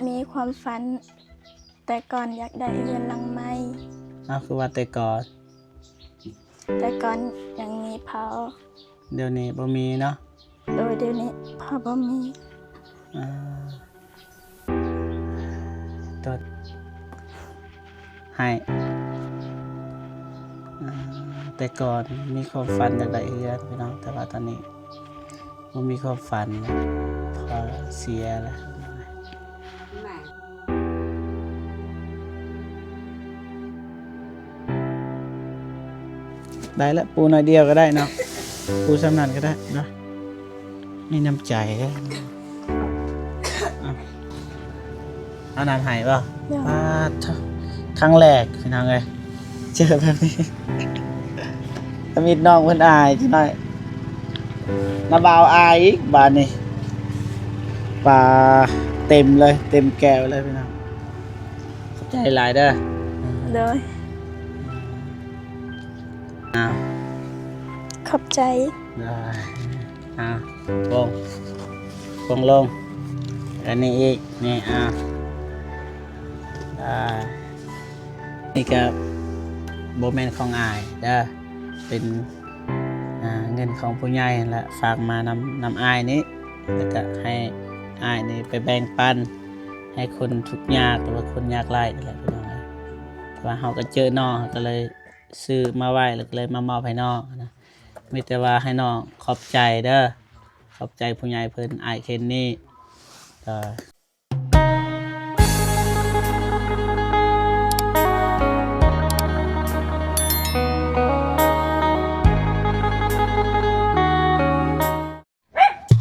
ມີຄວາມຝັນ ແຕ່ກ່ອນຢາກໄດ້ເຮືອນຫຼັງໃໝ່. ອ້າວ ຄືວ່າແຕ່ກ່ອນ? ແຕ່ກ່ອນຍັງມີພໍ່. ດຽວນີ້ບໍ່ມີເນາະ? ໂດຍ ດຽວນີ້ພໍ່ບໍ່ມີ. ອ່າ ຕົດ ໃຫ້ ອ່າ ແຕ່ກ່ອນມີຄວາມຝັນຢາກໄດ້ເຮືອນ ພີ່ນ້ອງ, ແຕ່ວ່າຕອນນີ້ບໍ່ມີຄວາມຝັນແລ້ວ ພໍ່ເສຍແລ້ວ. ໄດ້ລະ ປູໜ້ອຍດຽວກໍໄດ້ເນາະ, ປູສ່ຳນັ້ນກໍໄດ້ເນາະ. ມີນ້ຳໃຈເດີ. ເອົາ ເອົານ້ຳໃຫ້ບໍ່? ໂດຍ. ປາດໂທ້ ຄັ້ງແລກພີ່ນ້ອງເອີຍ ເຈີແບບນີ້. ທຳອິດນ້ອງເພິ່ນອາຍຈັກໜ້ອຍ ນ້າບ່າວອາຍອີກບາດນີ້. ປາ ເຕັມເລີຍ ເຕັມແກ້ວເລີຍພີ່ນ້ອງ. ຂອບໃຈຫຼາຍເດີ. ໂດຍ. ອ້າວ ຂອບໃຈ. ໂດຍ. ອ່າ ປົງ ປົງລົງ ອັນນີ້ອີກ ນີ້ ອ່າ ອ່າ ນີ້ກະບໍ່ແມ່ນຂອງອ້າຍເດີ ເປັນ ອ່າ ເງິນຂອງຜູ້ໃຫຍ່ຫັ້ນລະ ຝາກມານຳ ນຳອ້າຍນີ້ ແລ້ວກະໃຫ້ອ້າຍນີ້ໄປແບ່ງປັນໃຫ້ຄົນທຸກຍາກ ຫຼືວ່າຄົນຍາກໄຮ້ນັ້ນແຫຼະ ພີ່ນ້ອງເອີຍ. ແຕ່ວ່າເຮົາກະເຈີນ້ອງ ເຮົາກະເລີຍຊື້ມາໄວ້ ແລ້ວກະເລີຍມາມອບໃຫ້ນ້ອງນະ. ມີແຕ່ວ່າໃຫ້ນ້ອງຂອບໃຈເດີ ຂອບໃຈຜູ້ໃຫຍ່ເພິ່ນ ອ້າຍເຄນນີ້.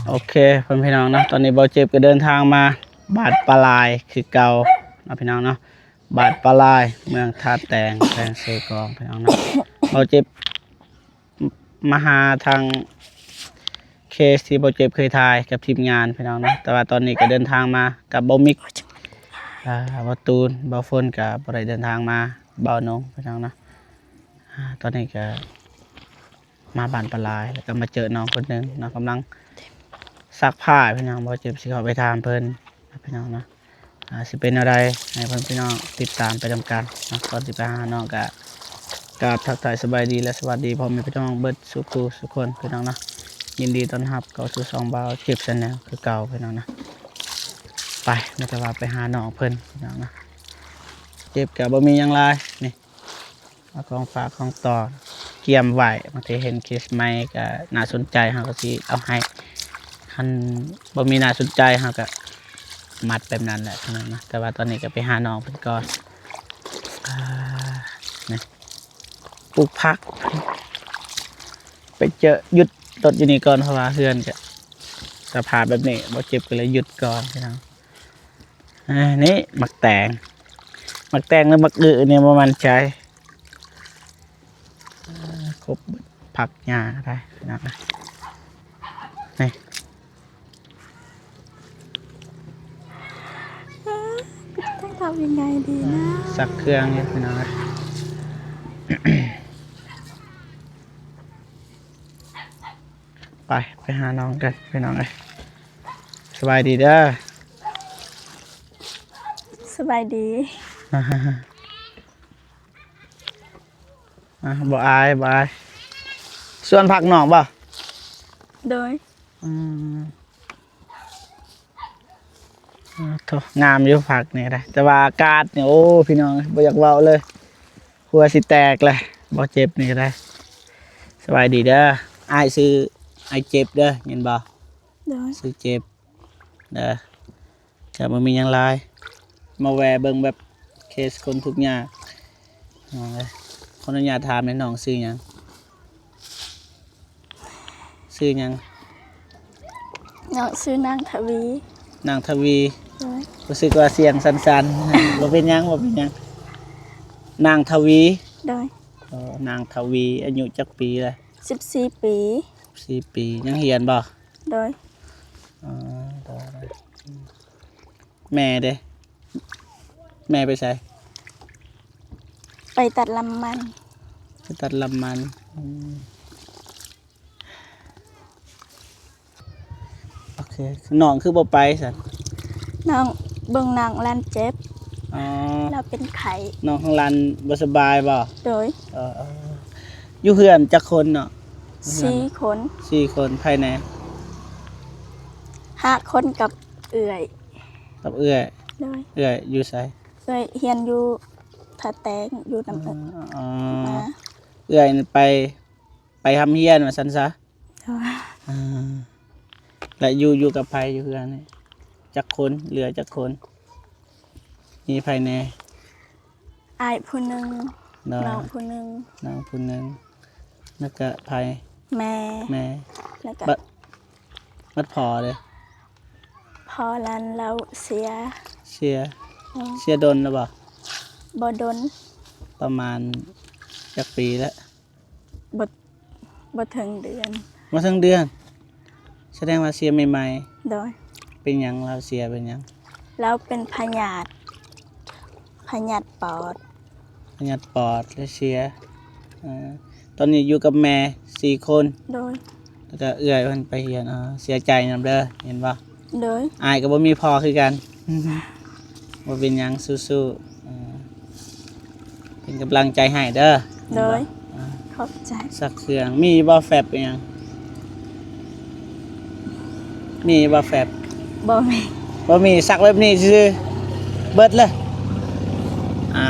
ໂອເຄ ພໍ່ແມ່ພີ່ນ້ອງເນາະ, ຕອນນີ້ບ່າວເຈັບກໍເດີນທາງມາບ້ານປາລາຍຄືເກົ່າເນາະ ພີ່ນ້ອງເນາະ. ບ້ານປາລາຍ ເມືອງທ່າແຕງ ແຂວງເຊກອງ ພີ່ນ້ອງເນາະ. ບ່າວເຈັບມາຫາທາງເຄສທີ່ບ່າວເຈັບເຄີຍຖ່າຍກັບທີມງານ ພີ່ນ້ອງເນາະ, ແຕ່ວ່າຕອນນີ້ກໍເດີນທາງມາກັບບ່າວມິກ ອ່າ ບ່າວຕູນ ບ່າວຝົນ ກໍບໍ່ໄດ້ເດີນທາງມາ ບ່າວນົງ ພີ່ນ້ອງເນາະ. ອ່າ ຕອນນີ້ກໍ ມາບ້ານປາລາຍ ແລ້ວກໍມາເຈີນ້ອງຄົນໜຶ່ງເນາະ ກຳລັງຊັກຜ້າ ພີ່ນ້ອງ. ບ່າວເຈັບຊິເຂົ້າໄປຖາມເພິ່ນ ພີ່ນ້ອງເນາະ. ອ່າ ຊິເປັນແນວໃດ ໃຫ້ເພິ່ນ ພີ່ນ້ອງຕິດຕາມໄປນຳກັນເນາະ. ກ່ອນຊິໄປຫານ້ອງ ກໍກາບທັກທາຍສະບາຍດີ ແລະ ສະຫວັດດີພໍ່ແມ່ພີ່ນ້ອງເບິດສູ່ຜູ້ສູ່ຄົນ ພີ່ນ້ອງເນາະ. ຍິນດີຕ້ອນຮັບເຂົ້າສູ່ຊ່ອງບ່າວເຈັບ Channel ຄືເກົ່າ ພີ່ນ້ອງເນາະ. ໄປ ມີແຕ່ວ່າໄປຫານ້ອງເພິ່ນ ພີ່ນ້ອງເນາະ. ເຈັບກໍບໍ່ມີຫຍັງຫຼາຍ ນີ້ ເອົາຂອງຝາກຂອງຕ້ອນກຽມໄວ້, ບາງທີເຫັນເຄສໃໝ່ກໍໜ້າສົນໃຈ ເຮົາກໍຊິເອົາໃຫ້, ຄັນບໍ່ມີໜ້າສົນໃຈ ເຮົາກໍມັດແບບນັ້ນແຫຼະ ພີ່ນ້ອງນະ. ແຕ່ວ່າຕອນນີ້ກໍໄປຫານ້ອງເພິ່ນກ່ອນ. ອ່າ ນີ້ ປູກຜັກ ໄປເຈີ ຢຸດລົດຢູ່ນີ້ກ່ອນ ເພາະວ່າເຮືອນກໍສະພາບແບບນີ້ ບ່າວເຈັບກໍເລີຍຢຸດກ່ອນ ພີ່ນ້ອງ. ອ່າ ນີ້ໝາກແຕງ ໝາກແຕງ ຫຼື ໝາກອຶນີ້ບໍ່ໝັ້ນໃຈ. ອ່າ ຄົບເບິດ ຜັກຫຍ້າໄດ້ພີ່ນ້ອງ. ນີ້ ຕ້ອງທຳຍັງໄງດີນະ? ຊັກເຄື່ອງຢູ່ພີ່ນ້ອງ. ໄປ ໄປຫານ້ອງກັນ ພີ່ນ້ອງເອີຍ. ສະບາຍດີເດີ. ສະບາຍດີ. ອ່າ ບໍ່ອາຍ ບໍ່ອາຍ. ສວນຜັກນ້ອງບໍ່? ໂດຍ. ອືມ. ໂທ້ ງາມຢູ່ຜັກນີ້ກໍໄດ້ ແຕ່ວ່າອາກາດນີ້ ໂອ້ ພີ່ນ້ອງ ບໍ່ຢາກເວົ້າເລີຍ ຫົວຊິແຕກແຫຼະ. ບ່າວເຈັບນີ້ກໍໄດ້. ສະບາຍດີເດີ. ອ້າຍຊື່ອ້າຍເຈັບເດີ ແມ່ນບໍ່? ໂດຍ. ຊື່ເຈັບເດີ. ກໍບໍ່ມີຫຍັງຫຼາຍ ມາແວ່ເບິ່ງແບບເຄສຄົນທຸກຍາກ. ຂໍອະນຸຍາດຖາມແດ່ ນ້ອງຊື່ຫຍັງ? ຊື່ຫຍັງ? ນ້ອງຊື່ນາງທະວີ. ນາງທະວີ. ໂດຍ. ຮູ້ສຶກວ່າສຽງສັ່ນໆ. ບໍ່ເປັນຫຍັງ ບໍ່ເປັນຫຍັງ. ນາງທະວີ. ໂດຍ. ເອີ ນາງທະວີ ອາຍຸຈັກປີລະ? ສິບສີ່ປີ. ສິບສີ່ປີ. ຍັງຮຽນບໍ່? ໂດຍ. ອໍ ໂດຍ. ແມ່ເດ? ແມ່ໄປໃສ? ໄປຕັດລຳມັນ. ໄປຕັດລຳມັນ. ອືມ. ໂອເຄ. ນ້ອງຄືບໍ່ໄປຊັ້ນ? ນ້ອງ ເບິ່ງນ້ອງຫຼານເຈັບ. ອໍ ລາວເປັນໄຂ້. ນ້ອງຂອງຫຼານບໍ່ສະບາຍບໍ່? ໂດຍ. ເອີ ຢູ່ເຮືອນຈັກຄົນເນາະ? ສີ່ຄົນ. ສີ່ຄົນ. ໃຜແດ່? ຫ້າຄົນກັບເອື້ອຍ. ກັບເອື້ອຍ. ໂດຍ. ເອື້ອຍຢູ່ໃສ? ເອື້ອຍຮຽນຢູ່ທ່າແຕງ ຢູ່ນຳເອື້ອຍ. ອໍ ເອື້ອຍໄປ ໄປຮ່ຳຮຽນວ່າຊັ້ນຊະ. ໂດຍ. ອ່າ ແລະ ຢູ່ ຢູ່ກັບໃຜຢູ່ເຮືອນນີ້? ຈັກຄົນ? ເຫຼືອຈັກຄົນ? ມີໃຜແດ່? ອ້າຍຜູ້ໜຶ່ງ. ໂດຍ. ນ້ອງຜູ້ໜຶ່ງ. ນ້ອງຜູ້ໜຶ່ງ. ແລ້ວກະໃຜ? ແມ່. ແມ່. ແລ້ວກະ ບັດ ບັດພໍ່ເດ້? ພໍ່ລະລາວເສຍ. ເສຍ. ອືມ. ເສຍດົນແລ້ວບໍ່? ບໍ່ດົນ. ປະມານຈັກປີແລ້ວ? ບໍ່ ບໍ່ເຖິງເດືອນ. ບໍ່ເຖິງເດືອນ. ສະແດງວ່າເສຍໃໝ່ໆ. ໂດຍ. ເປັນຫຍັງລາວເສຍ ເປັນຫຍັງ? ລາວເປັນພະຍາດ ພະຍາດປອດ. ພະຍາດປອດແລ້ວເສຍ. ເອີ ຕອນນີ້ຢູ່ກັບແມ່ສີ່ຄົນ. ໂດຍ. ແລ້ວກະເອື້ອຍເພິ່ນໄປຮຽນ. ເອີ ເສຍໃຈນຳເດີ ເຫັນບໍ່? ໂດຍ. ອ້າຍກໍບໍ່ມີພໍ່ຄືກັນ. ບໍ່ເປັນຫຍັງ ສູ້ໆ. ເອີ ເປັນກຳລັງໃຈໃຫ້ເດີ. ໂດຍ. ເຫັນບໍ່? ອ່າ ຂອບໃຈ. ຊັກເຄື່ອງ ມີບໍ່ແຟັບອີຫຍັງ? ມີບໍ່ແຟັບ? ບໍ່ມີ. ບໍ່ມີ ຊັກແບບນີ້ຊື່ໆ ເບິດເລີຍ. ອ່າ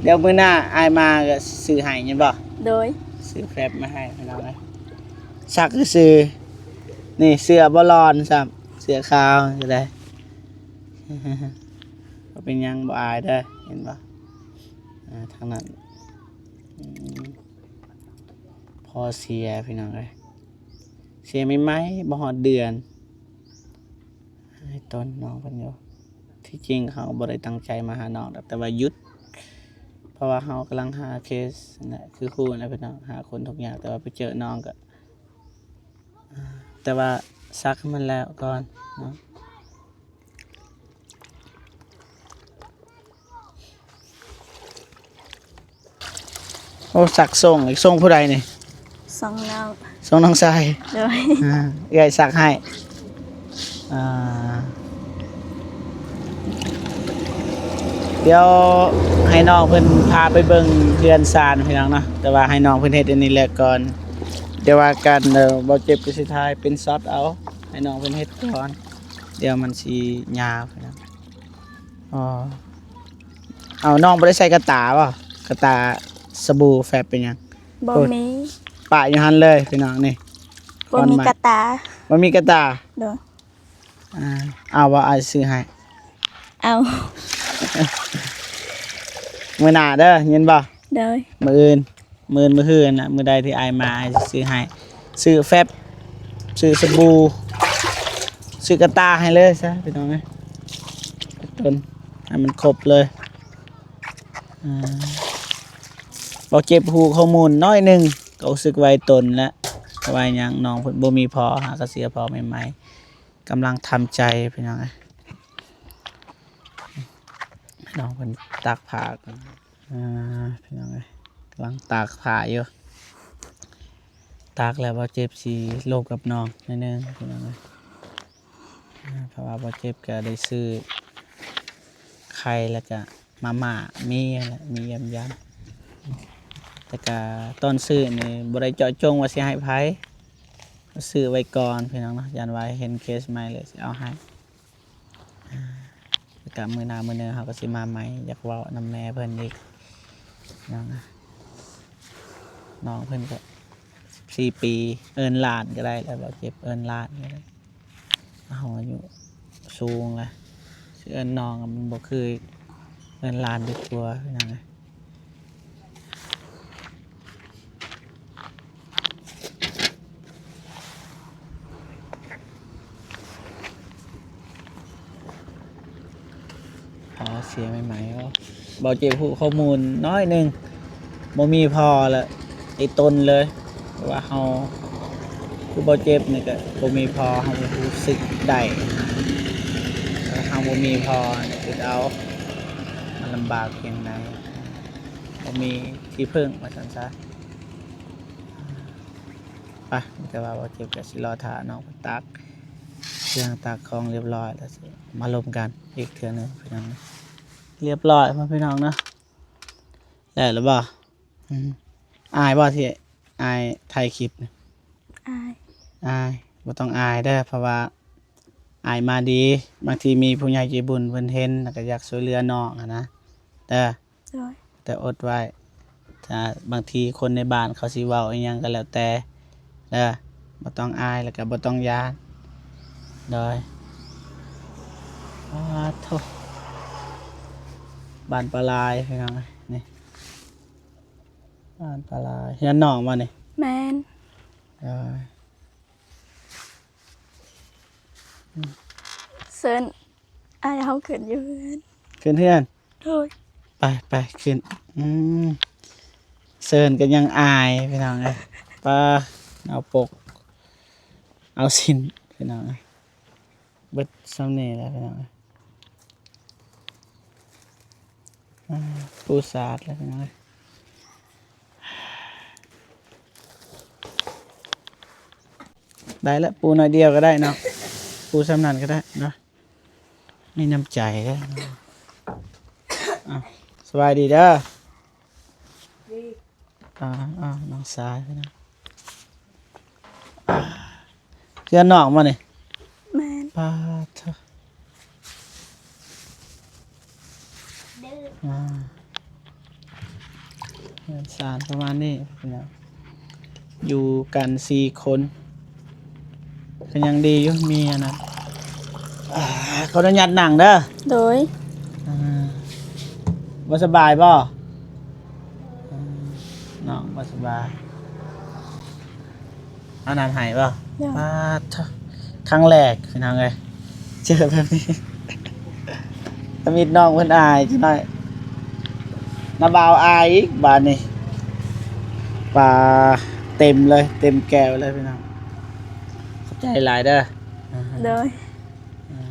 ດຽວມື້ໜ້າອ້າຍມາກໍຊື້ໃຫ້ແມ່ນບໍ່? ໂດຍ. ຊື້ແຟັບມາໃຫ້ພີ່ນ້ອງເອີຍ ຊັກຊື່ໆ. ນີ້ເສື້ອບໍ່ຮ້ອນຊ້ຳ ເສື້ອຂາວກໍໄດ້. ບໍ່ເປັນຫຍັງ ບໍ່ອາຍເດີ ເຫັນບໍ່? ອ່າ ທາງນັ້ນ ອືມ ພໍ່ເສຍພີ່ນ້ອງເອີຍ ເສຍໃໝ່ໆ ບໍ່ຮອດເດືອນ. ໃຫ້ຕົນນ້ອງເພິ່ນຢູ່ ທີ່ຈິງເຮົາບໍ່ໄດ້ຕັ້ງໃຈມາຫານ້ອງດອກ ແຕ່ວ່າຢຸດ ເພາະວ່າເຮົາກຳລັງຫາເຄສນັ້ນແຫຼະ ຄືຄູ່ນັ້ນແຫຼະພີ່ນ້ອງ ຫາຄົນທຸກຍາກ ແຕ່ວ່າໄປເຈີນ້ອງກໍ ອ່າ ແຕ່ວ່າສັກໃຫ້ມັນແລ້ວກ່ອນເນາະ. ໂອ້ ສັກສົ່ງອີກ ສົ່ງຜູ້ໃດນີ້? ສົ່ງນ້ອງ ສົ່ງນ້ອງຊາຍ. ໂດຍ. ອ່າ ເອື້ອຍສັກໃຫ້. ອ່າ ດຽວໃຫ້ນ້ອງເພິ່ນພາໄປເບິ່ງເຮືອນຊານພີ່ນ້ອງເນາະ ແຕ່ວ່າໃຫ້ນ້ອງເພິ່ນເຮັດອັນນີ້ແລ້ວກ່ອນ ດຽວວ່າກັນ. ເອີ ບໍ່ເຈັບກໍຊິຖ່າຍເປັນຊັອດເອົາ ໃຫ້ນ້ອງເພິ່ນເຮັດກ່ອນ ດຽວມັນຊິຍາວພີ່ນ້ອງ. ອໍ ເອົາ ນ້ອງບໍ່ໄດ້ໃສ່ກະຕ່າບໍ່? ກະຕ່າສະບູແຟັບເປັນຫຍັງ? ບໍ່ມີ. ປະຢູ່ຫັ້ນເລີຍພີ່ນ້ອງນີ້ ບໍ່ມີກະຕ່າ. ບໍ່ມີກະຕ່າ. ໂດຍ. ອ່າ ເອົາບໍ່? ອ້າຍຊື້ໃຫ້. ເອົາ. ມື້ໜ້າເດີ ຍິນບໍ່? ໂດຍ. ມື້ອື່ນ ມື້ອື່ນ ມື້ຮືນນະ ມື້ໃດທີ່ອ້າຍມາ ອ້າຍຊິຊື້ໃຫ້. ຊື້ແຟັບ ຊື້ສະບູ ຊື້ກະຕ່າໃຫ້ເລີຍຊະພີ່ນ້ອງເອີຍ ຕົ້ນໃຫ້ມັນຄົບເລີຍ. ອ່າ ບໍ່ເຈັບຮູ້ຂໍ້ມູນໜ້ອຍໜຶ່ງ ກໍຮູ້ສຶກໄວຕົນແລ້ວ ເພາະວ່າຫຍັງ ນ້ອງເພິ່ນບໍ່ມີພໍ່ ຫາກະເສຍພໍ່ໃໝ່ໆ ກຳລັງທຳໃຈພີ່ນ້ອງເອີຍ. ນ້ອງເພິ່ນຕາກຜ້າກ່ອນ. ອ່າ ພີ່ນ້ອງເອີຍ ກຳລັງຕາກຜ້າຢູ່ ຕາກແລ້ວບໍ່ເຈັບຊິລົມກັບນ້ອງໜ້ອຍໜຶ່ງພີ່ນ້ອງເອີຍ. ອ່າ ເພາະວ່າບໍ່ເຈັບກໍໄດ້ຊື້ໄຂ່ ແລ້ວກໍມາມ່າ ມີຫັ້ນແຫຼະ ມີຢ້ຽມຢາມ ແຕ່ກໍຕອນຊື້ນີ້ບໍ່ໄດ້ເຈາະຈົງວ່າຊິໃຫ້ໃຜ ຊື້ໄວ້ກ່ອນພີ່ນ້ອງເນາະ ຢ້ານວ່າເຫັນເຄສໃໝ່ແລ້ວຊິເອົາໃຫ້. ແລ້ວກະມື້ໜ້າມື້ໜຶ່ງເຮົາກໍຊິມາໃໝ່ ຢາກເວົ້ານຳແມ່ເພິ່ນອີກເນາະ. ນ້ອງເພິ່ນກໍສິບສີ່ປີ ເອີ້ນຫຼານກໍໄດ້ແລ້ວ ບໍ່ເຈັບ ເອີ້ນຫຼານກໍໄດ້ ເຮົາອາຍຸສູງແລ້ວ ຊິເອີ້ນນ້ອງກໍມັນບໍ່ຄື ເອີ້ນຫຼານດີກວ່າ ຄືຫຍັງ. ພໍ່ເສຍໃໝ່ໆ ເວົ້າ ເວົ້າເຈັບຮູ້ຂໍ້ມູນໜ້ອຍໜຶ່ງ ບໍ່ມີພໍ່ລະ ຕິດຕົນເລີຍ ເພາະວ່າເຮົາ ຄືບໍ່ເຈັບນີ້ກະບໍ່ມີພໍ່ ເຮົາຮູ້ສຶກໄດ້ ເຮົາບໍ່ມີພໍ່ຄິດເອົາ ມັນລຳບາກພຽງໃດ ບໍ່ມີທີ່ເພິ່ງວ່າຊັ້ນຊະ. ໄປ ມີແຕ່ວ່າບໍ່ເຈັບກະຊິລໍຖ້ານ້ອງເພິ່ນຕັກ ເຄື່ອງຕາກຂອງຮຽບຮ້ອຍແລ້ວ ຊິມາລົມກັນອີກເທື່ອໜຶ່ງພີ່ນ້ອງ. ຮຽບຮ້ອຍເນາະພີ່ນ້ອງເນາະ. ແລ້ວລະບໍ່? ອືມ ອາຍບໍ່ທີ່ອ້າຍຖ່າຍຄລິບ? ອາຍ ອາຍ ບໍ່ຕ້ອງອາຍເດີ ເພາະວ່າອ້າຍມາດີ. ບາງທີມີຜູ້ໃຫຍ່ໃຈບຸນເພິ່ນເຫັນ ແລ້ວກໍຢາກຊ່ວຍເຫຼືອນ້ອງຫັ້ນນະເດີ. ໂດຍ ແຕ່ອົດໄວ້ ຖ້າບາງທີຄົນໃນບ້ານເຂົາຊິເວົ້າອີ່ຫຍັງກໍແລ້ວແຕ່ເດີ ບໍ່ຕ້ອງອາຍ ແລ້ວກໍບໍ່ຕ້ອງຢ້ານ. ໂດຍ ອາໂທ້ ບ້ານປາລາຍພີ່ນ້ອງເອີຍ ນີ້ ບ້ານປາລາຍ. ເຮືອນນ້ອງບໍ່ນີ້? ແມ່ນ ເອີ ເຊີນອ້າຍເຮົາຂຶ້ນຢູ່ເຮືອນ. ຂຶ້ນເຮືອນ? ໂດຍ ໄປ ໄປຂຶ້ນ. ອືມ ເຊີນກໍຍັງອາຍພີ່ນ້ອງເອີຍ. ປາ ເອົາປົກເອົາສິນພີ່ນ້ອງເອີຍ. ເບິດຊ່ຳນີ້ແຫຼະພີ່ນ້ອງເອີຍ. ອາ ປູສາດແລ້ວພີ່ນ້ອງເອີຍ. ໄດ້ລະ ປູໜ້ອຍດຽວກໍໄດ້ເນາະ ປູຊ່ຳນັ້ນກໍໄດ້ເນາະ. ມີນ້ຳໃຈເດີ. ອ່ະ ສະບາຍດີເດີ. ອ່າ ອ່າ ນ້ອງຊາຍເນາະ. ເຮືອນນ້ອງບໍ່ນີ້? ແມ່ນ. ປາດໂທ້ ເດີ ອ່າ ເຮືອນຊານປະມານນີ້ພີ່ນ້ອງ ຢູ່ກັນສີ່ຄົນ ກໍຍັງດີຢູ່ ມີອັນນັ້ນ. ອ່າ ຂໍອະນຸຍາດນັ່ງເດີ. ໂດຍ ອ່າ ບໍ່ສະບາຍບໍ່? ອ່າ ນ້ອງບໍ່ສະບາຍ. ເອົານ້ຳໃຫ້ບໍ່? ໂດຍ ປາດໂທ້ ຄັ້ງແລກພີ່ນ້ອງເອີຍ ເຈີແບບນີ້. ທຳອິດນ້ອງເພິ່ນອາຍຈັກໜ້ອຍ ນ້າບ່າວອາຍອີກບາດນີ້. ປາ ເຕັມເລີຍ ເຕັມແກ້ວເລີຍພີ່ນ້ອງ. ຂອບໃຈຫຼາຍເດີ. ໂດຍ ອ່າ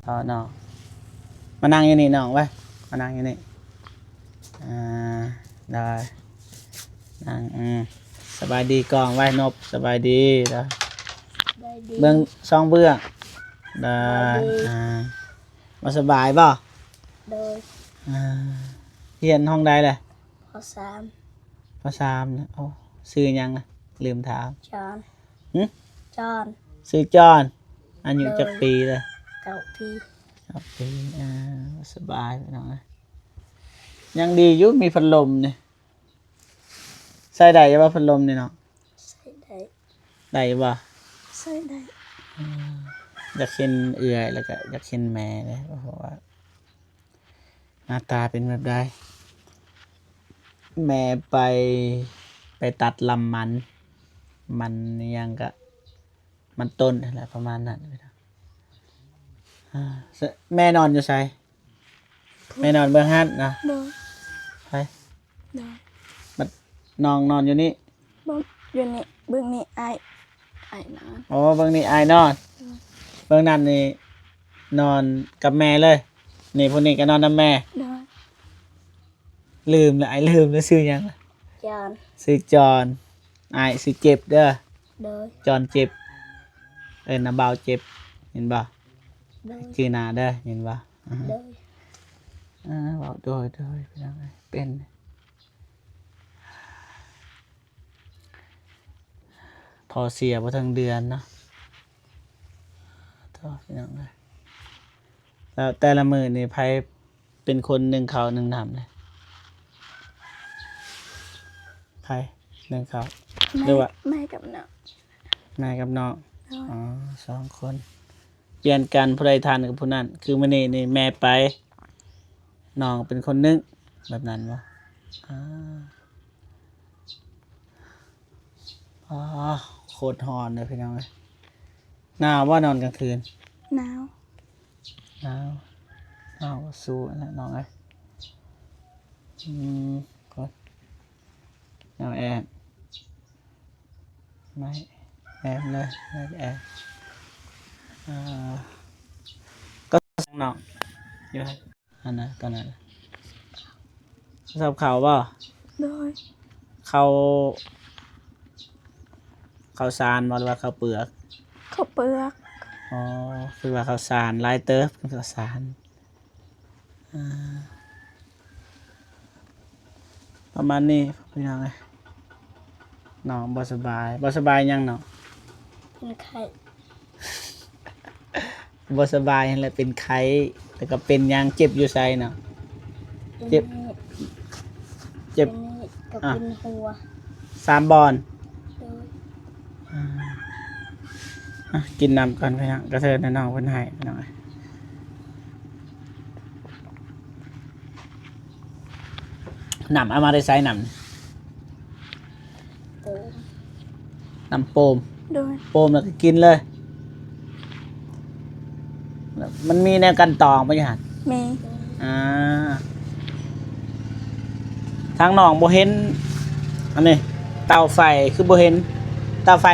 ເອົານ້ອງ ມານັ່ງຢູ່ນີ້ນ້ອງເວີຍ ມານັ່ງຢູ່ນີ້. ອ່າ ໄດ້ ນັ່ງ ອືມ ສະບາຍດີກ້ອງໄວ້ນົບ ສະບາຍດີເດີ. ສະບາຍດີ ເບິ່ງຊ່ອງເບື້ອງ ໄດ້ ສະບາຍດີ ອ່າ ບໍ່ສະບາຍບໍ່? ໂດຍ ອ່າ ຮຽນຫ້ອງໃດແຫຼະ? ປໍສາມ ປໍສາມນະ. ໂອ້ ຊື່ຫຍັງນະ? ລືມຖາມ. ຈອນ ຫຶ? ຈອນ ຊື່ຈອນ. ອາຍຸ ໂດຍ ຈັກປີແລ້ວ? ເກົ້າປີ ເກົ້າປີ. ອ່າ ສະບາຍພີ່ນ້ອງເອີຍ ຍັງດີຢູ່ມີພັດລົມນີ້. ໃຊ້ໄດ້ຢູ່ບໍ່ພັດລົມນີ້ເນາະ? ໃຊ້ໄດ້ ໄດ້ຢູ່ບໍ່? ໃຊ້ໄດ້. ອືມ ຢາກເຫັນເອື້ອຍ ແລ້ວກໍຢາກເຫັນແມ່ເດ້ ເພາະວ່າໜ້າຕາເປັນແບບໃດ. ແມ່ໄປ ໄປຕັດລຳມັນ ມັນອີ່ຫຍັງກະ ມັນຕົ້ນຫັ້ນແຫຼະ ປະມານນັ້ນ. ອ່າ ແມ່ນອນຢູ່ໃສ? ແມ່ນອນເບື້ອງຫັ້ນເນາະ. ໂດຍ ໄປ ໂດຍ ບັດນ້ອງນອນຢູ່ນີ້. ບໍ່ ຢູ່ນີ້ ເບື້ອງນີ້ອ້າຍ ອ້າຍນອນ. ໂອ້ ເບື້ອງນີ້ອ້າຍນອນ. ໂດຍ ເບື້ອງນັ້ນນີ້ນອນກັບແມ່ເລີຍ. ນີ້ ຜູ້ນີ້ກໍນອນນຳແມ່. ໂດຍ ລືມລະ ອ້າຍລືມລະ ຊື່ຫຍັງລະ? ຈອນ ຊື່ຈອນ. ອ້າຍຊື່ເຈັບເດີ. ໂດຍ ຈອນເຈັບ ເອີ້ນນາບ່າວເຈັບ ເຫັນບໍ່? ໂດຍ ຈື່ໜ້າເດີ ເຫັນບໍ່? ໂດຍ ອ່າ ເວົ້າໂດຍ ໂດຍ ພີ່ນ້ອງເອີຍ ເປັນ ພໍ່ເສຍບໍ່ເຖິງເດືອນເນາະ. ໂທ້ ພີ່ນ້ອງເອີຍ ແລ້ວແຕ່ລະມື້ນີ້ໃຜ ເປັນຄົນໜຶ້ງເຂົ້າໜຶ້ງນ້ຳເລີຍ? ໃຜໜຶ້ງເຂົ້າ? ແມ່ ຫຼືວ່າແມ່ກັບນ້ອງ. ແມ່ກັບນ້ອງ. ໂດຍ ອໍ ສອງຄົນ ປ່ຽນກັນ ຜູ້ໃດທັນກັບຜູ້ນັ້ນ. ຄືມື້ນີ້ນີ້ແມ່ໄປ ນ້ອງເປັນຄົນໜຶ້ງ ແບບນັ້ນບໍ່? ອາ ອໍ ໂຄດຮ້ອນເດີພີ່ນ້ອງເອີຍ. ໜາວບໍ່ນອນກາງຄືນ? ໜາວ ໜາວ ໜາວກໍສູ້ຫັ້ນແຫຼະນ້ອງເອີຍ. ອືມ ກໍແນວແອບ ໄມ້ແອບເລີຍ ໄມ້ແອບ. ເອີ ກໍນ້ອງຢູ່ ອັນນັ້ນ ຕອນນັ້ນ ຊອບເຂົ້າບໍ່? ໂດຍ ເຂົ້າ ເຂົ້າສານບໍ່ ຫຼືວ່າເຂົ້າເປືອກ? ເ ເປັນເປືອກ. ອໍ ຄືວ່າເຂົ້າສານຫຼາຍເຕີບ ເປັນເຂົ້າສານ. ອ່າ ປະມານນີ້ພີ່ນ້ອງເອີຍ. ນ້ອງບໍ່ສະບາຍ. ບໍ່ສະບາຍຫຍັງນ້ອງ? ເປັນໄຂ້. ບໍ່ສະບາຍຫັ້ນແຫຼະ ເປັນໄຂ້ ແລ້ວກໍເປັນຫຍັງ? ເຈັບຢູ່ໃສນ້ອງ? ເຈັບ ເຈັບ ເປັນນີ້ ເຈັບ ກໍ ອ່ະ ເປັນຫົວ ສາມບ່ອນ. ໂດຍ. ອ່າ ອ່ະ ກິນນ້ຳກ່ອນພີ່ນ້ອງ ກະເທີນໃຫ້ນ້ອງເພິ່ນໃຫ້ພີ່ນ້ອງເອີຍ. ນ້ຳເອົາມາແຕ່ໃສນ້ຳ? ໂປມ. ນ້ຳໂປມ. ໂດຍ. ໂປມແລ້ວກໍກິນເລີຍ. ມັນມີແນວກັ່ນຕອງບໍ່ຢູ່ຫັ້ນ? ມີ. ອ່າ ທາງນ້ອງບໍ່ເຫັນອັນນີ້ ເຕົາໄຟຄືບໍ່ເຫັນ ເຕົາໄຟ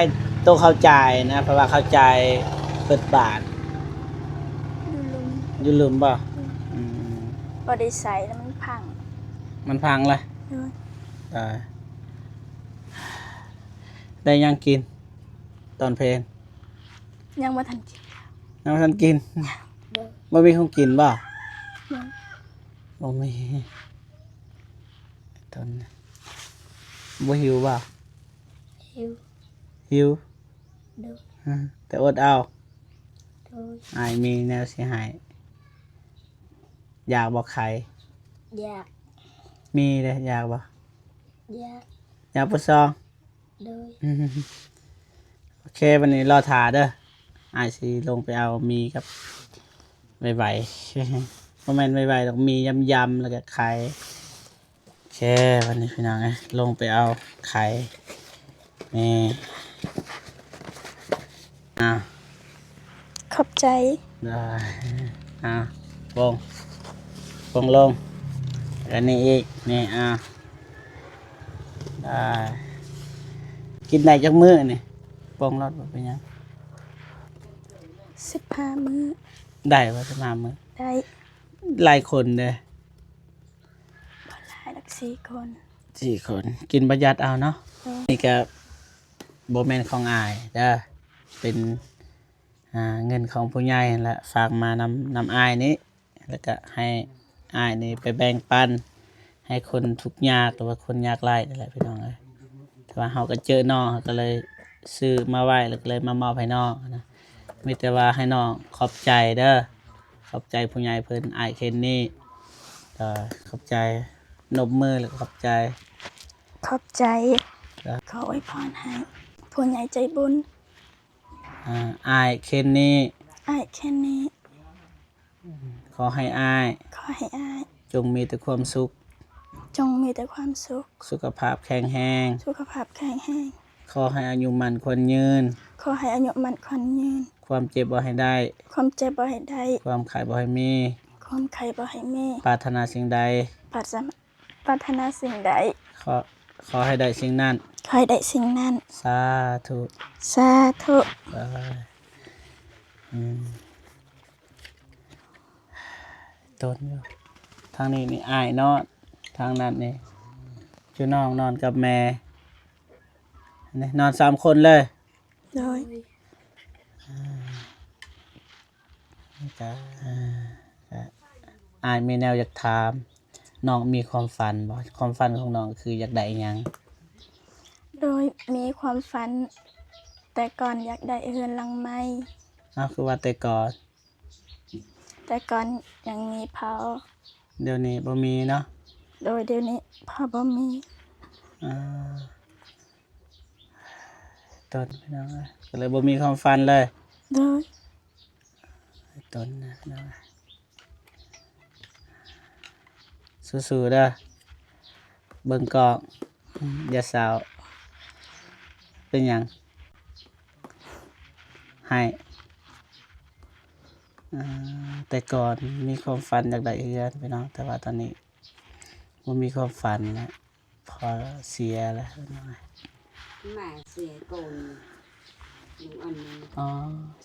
ໂຕເຂົ້າຈ່າຍນະ ເພາະວ່າເຂົ້າຈ່າຍເປີດບາດ ຢູ່ລຸ່ມ ຢູ່ລຸ່ມບໍ່? ອືມ ອືມ ບໍ່ໄດ້ໃສ່ແລ້ວມັນພັງ. ມັນພັງລະ? ໂດຍ. ເອີ ໄດ້ຫຍັງກິນຕອນເພນ? ຍັງບໍ່ທັນກິນ. ຍັງບໍ່ທັນກິນ? ໂດຍ. ບໍ່ມີຂອງກິນບໍ່? ຍັງ ບໍ່ມີ. ຕອນ ບໍ່ຫິວບໍ່? ຫິວ. ຫິວ? ໂດຍ. ແຕ່ອົດເອົາ. ໂດຍ. ອ້າຍມີແນວຊິໃຫ້. ຢາກບໍ່ໄຂ່? ຢາກ. ມີເດ້ ຢາກບໍ່? ຢາກ. ຢາກປະຊອງ? ໂດຍ. ໂອເຄ ບັດນີ້ລໍຖ້າເດີ ອ້າຍຊິລົງໄປເອົາໝີ່ກັບໄວໆ ບໍ່ແມ່ນໄວໆດອກ ໝີ່ຢຳໆ ແລ້ວກະໄຂ່. ໂອເຄ ບັດນີ້ພີ່ນ້ອງເອີຍ ລົງໄປເອົາໄຂ່ ນີ້ ອ້າວ ຂອບໃຈ. ໄດ້ ອ້າວ ປົງ ປົງລົງ ອັນນີ້ອີກ ນີ້ ອ້າວ ໄດ້. ກິນໄດ້ຈັກມື້ນີ້? ປົງໂລດ ບໍ່ເປັນຫຍັງ. ສິບຫ້າມື້. ໄດ້ບໍ່ສິບຫ້າມື້? ໄດ້. ຫຼາຍຄົນເດ້. ບໍ່ຫຼາຍດອກ ສີ່ຄົນ. ສີ່ຄົນ ກິນປະຢັດເອົາເນາະ. ໂດຍ. ນີ້ກະບໍ່ແມ່ນຂອງອ້າຍເດີ ເປັນ ອ່າ ເງິນຂອງຜູ້ໃຫຍ່ຫັ້ນແຫຼະ ຝາກມານຳ ນຳອ້າຍນີ້ ແລ້ວກະໃຫ້ອ້າຍນີ້ໄປແບ່ງປັນໃຫ້ຄົນທຸກຍາກ ຫຼືວ່າຄົນຍາກໄຮ້ນັ້ນແຫຼະພີ່ນ້ອງເອີຍ. ແຕ່ວ່າເຮົາກະເຈີນ້ອງ ເຮົາກະເລີຍຊື້ມາໄວ້ ແລ້ວກະເລີຍມາມອບໃຫ້ນ້ອງນະ. ມີແຕ່ວ່າໃຫ້ນ້ອງຂອບໃຈເດີ ຂອບໃຈຜູ້ໃຫຍ່ເພິ່ນ ອ້າຍເຄນນີ້ ກໍຂອບໃຈ ນົບມືແລ້ວກໍຂອບໃຈ. ຂອບໃຈ. ຂໍອວຍພອນໃຫ້ຜູ້ໃຫຍ່ໃຈບຸນ ອ່າ ອ້າຍເຄນນີ້ ອ້າຍເຄນນີ້ ຂໍໃຫ້ອ້າຍ ຂໍໃຫ້ອ້າຍ ຈົ່ງມີແຕ່ຄວາມສຸກ ຈົ່ງມີແຕ່ຄວາມສຸກ ສຸຂະພາບແຂງແຮງ ສຸຂະພາບແຂງແຮງ ຂໍໃຫ້ອາຍຸໝັ້ນຂວັນຍືນ ຂໍໃຫ້ອາຍຸໝັ້ນຂວັນຍືນ ຄວາມເຈັບບໍ່ໃຫ້ໄດ້ ຄວາມເຈັບບໍ່ໃຫ້ໄດ້ ຄວາມໄຂ້ບໍ່ໃຫ້ມີ ຄວາມໄຂ້ບໍ່ໃຫ້ມີ ປາດຖະໜາສິ່ງໃດ ປາດຖະໜາ ປາດຖະໜາສິ່ງໃດ ຂໍ ຂໍໃຫ້ໄດ້ສິ່ງນັ້ນ ຂໍໃຫ້ໄດ້ສິ່ງນັ້ນ ສາທຸ ສາທຸ. ອືມ ຕົນຢູ່ ທາງນີ້ນີ້ອ້າຍນອນ ທາງນັ້ນນີ້ ຈຸນ້ອງນອນກັບແມ່ ນີ້ນອນສາມຄົນເລີຍ. ໂດຍ. ອ່າ ກະ ອ່າ ກະ ອ້າຍມີແນວຢາກຖາມ ນ້ອງມີຄວາມຝັນບໍ່? ຄວາມຝັນຂອງນ້ອງຄືຢາກໄດ້ອີ່ຫຍັງ? ໂດຍ ມີຄວາມຝັນ ແຕ່ກ່ອນຢາກໄດ້ເຮືອນຫຼັງໃໝ່. ອ້າວ ຄືວ່າແຕ່ກ່ອນ? ແຕ່ກ່ອນຍັງມີພໍ່. ດຽວນີ້ບໍ່ມີເນາະ? ໂດຍ ດຽວນີ້ພໍ່ບໍ່ມີ. ອ່າ ຕົນ ພີ່ນ້ອງເອີຍ ກໍເລີຍບໍ່ມີຄວາມຝັນເລີຍ. ໂດຍ. ຕົນນະ ພີ່ນ້ອງເອີຍ ສູ້ໆເດີ ເບິ່ງກ້ອງ ຢ່າເສົ້າ. ເປັນຫຍັງ? ໄຫ້. ອ່າ ແຕ່ກ່ອນມີຄວາມຝັນຢາກໄດ້ເຮືອນ ພີ່ນ້ອງ ແຕ່ວ່າຕອນນີ້ບໍ່ມີຄວາມຝັນແລ້ວ. ພໍ່ເສຍແລ້ວ. ໝາເສຍກ່ອນຢູ່ອັນນີ້. ອໍ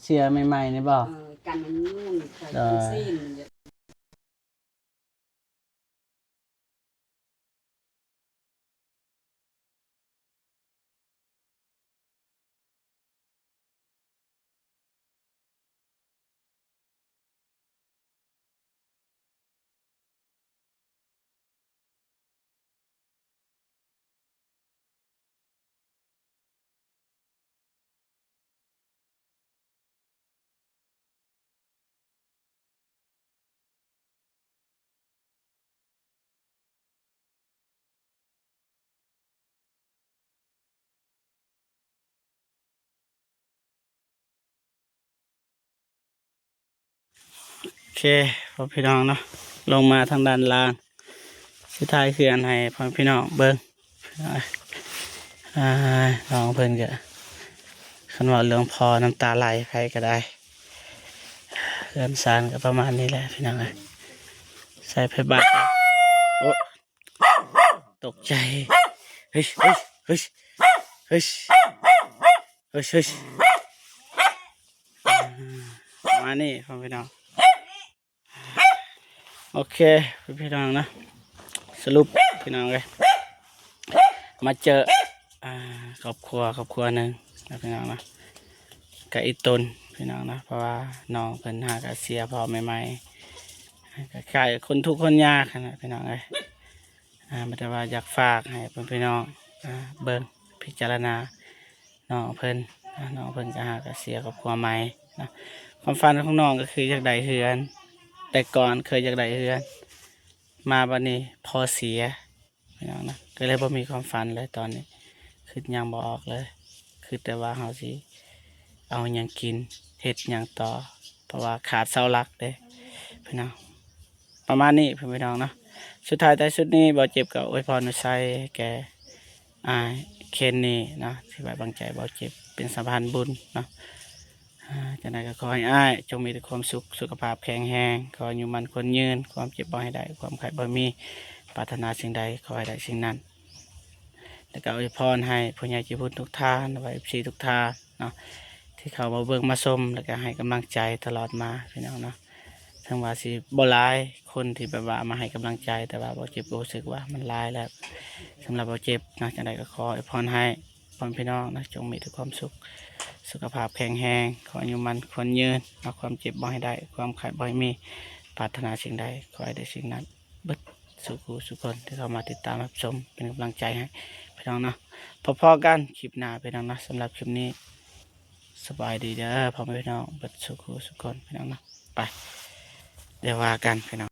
ເສຍໃໝ່ໆນີ້ບໍ່? ເອີ ກັນມັນຍູນ ໂດຍ. ເຄ ພໍ່ພີ່ນ້ອງເນາະ ລົງມາທາງດ້ານລ່າງ ຊິຖ່າຍເຮືອນໃຫ້ພໍ່ພີ່ນ້ອງເບິ່ງ. ອ່າ ນ້ອງເພິ່ນກະ ຄັນເວົ້າເລື່ອງພໍ່ນ້ຳຕາໄຫຼ ໃຜກະໄດ້. ເຮືອນຊານກະປະມານນີ້ແຫຼະພີ່ນ້ອງເອີຍ ໃສ່ໄຟບາດ. ໂອ້ ຕົກໃຈ ເຮີ້ຍ ເຮີ້ຍ ເຮີ້ຍ ເຮີ້ຍ ເຮີ້ຍ ເຮີ້ຍ ປະມານນີ້ພໍ່ພີ່ນ້ອງ. ໂອເຄພີ່ນ້ອງເນາະ ສະຫຼຸບພີ່ນ້ອງເອີຍ ມາເຈີ ອ່າ ຄອບຄົວ ຄອບຄົວໜຶ່ງນະພີ່ນ້ອງເນາະ ກະອີ່ຕົນພີ່ນ້ອງເນາະ ເພາະວ່ານ້ອງເພິ່ນຫາກະເສຍພໍ່ໃໝ່ໆ ກະຄ້າຍຄົນທຸກຄົນຍາກຫັ້ນນະພີ່ນ້ອງເອີຍ. ອ່າ ມີແຕ່ວ່າຢາກຝາກໃຫ້ພໍ່ພີ່ນ້ອງ ອ່າ ເບິ່ງພິຈາລະນານ້ອງເພິ່ນ ອ່າ ນ້ອງເພິ່ນກະຫາກະເສຍຄອບຄົວໃໝ່ເນາະ. ຄວາມຝັນຂອງນ້ອງກະຄືຢາກໄດ້ເຮືອນ ແຕ່ກ່ອນເຄີຍຢາກໄດ້ເຮືອນ ມາບັດນີ້ພໍ່ເສຍພີ່ນ້ອງນະ ກະເລີຍບໍ່ມີຄວາມຝັນເລີຍຕອນນີ້ ຄິດຫຍັງບໍ່ອອກເລີຍ ຄິດແຕ່ວ່າເຮົາຊິເອົາຫຍັງກິນ ເຮັດຫຍັງຕໍ່ ເພາະວ່າຂາດເສົາຫຼັກເດ້ພີ່ນ້ອງ. ປະມານນີ້ພີ່ນ້ອງເນາະ ສຸດທ້າຍທ້າຍສຸດນີ້ ບ່າວເຈັບກະອວຍພອນອວຍໄຊແກ່ອ້າຍເຄນນີ້ເນາະ ທີ່ໄວ້ວາງໃຈບ່າວເຈັບເປັນສະພານບຸນເນາະ. ອ່າ ຈັ່ງໃດກະຂໍໃຫ້ອ້າຍຈົ່ງມີແຕ່ຄວາມສຸກ ສຸຂະພາບແຂງແຮງ ຂໍອາຍຸໝັ້ນຂວັນຍືນ ຄວາມເຈັບບໍ່ໃຫ້ໄດ້ ຄວາມໄຂ້ບໍ່ໃຫ້ມີ ປາດຖະໜາສິ່ງໃດຂໍໃຫ້ໄດ້ສິ່ງນັ້ນ. ແລ້ວກະອວຍພອນໃຫ້ຜູ້ໃຫຍ່ໃຈບຸນທຸກທ່ານ ແລະວ່າເອັຟຊີທຸກທ່ານເນາະ ທີ່ເຂົ້າມາເບິ່ງມາຊົມ ແລ້ວກະໃຫ້ກຳລັງໃຈຕະຫຼອດມາພີ່ນ້ອງເນາະ. ເຖິງວ່າຊິບໍ່ຫຼາຍຄົນທີ່ແບບວ່າມາໃຫ້ກຳລັງໃຈ ແຕ່ວ່າບ່າວເຈັບກະຮູ້ສຶກວ່າມັນຫຼາຍແລ້ວສຳລັບບ່າວເຈັບເນາະ. ຈັ່ງໃດກະຂໍອວຍພອນໃຫ້ພໍ່ແມ່ພີ່ນ້ອງເນາະ ຈົ່ງມີແຕ່ຄວາມສຸກ ສຸຂະພາບແຂງແຮງ ຂໍອາຍຸໝັ້ນຂວັນຍືນເນາະ ຄວາມເຈັບບໍ່ໃຫ້ໄດ້ ຄວາມໄຂ້ບໍ່ໃຫ້ມີ ປາດຖະໜາສິ່ງໃດຂໍໃຫ້ໄດ້ສິ່ງນັ້ນ ເບິດສູ່ຄູ່ສູ່ຄົນທີ່ເຂົ້າມາຕິດຕາມຮັບຊົມ ເປັນກຳລັງໃຈໃຫ້ພີ່ນ້ອງເນາະ. ພໍ້ໆກັນຄລິບໜ້າພີ່ນ້ອງເນາະ ສຳລັບຄລິບນີ້ ສະບາຍດີເດີພໍ່ແມ່ພີ່ນ້ອງ ເບິດສູ່ຄູ່ສູ່ຄົນພີ່ນ້ອງເນາະ. ໄປ ດຽວວ່າກັນພີ່ນ້ອງ.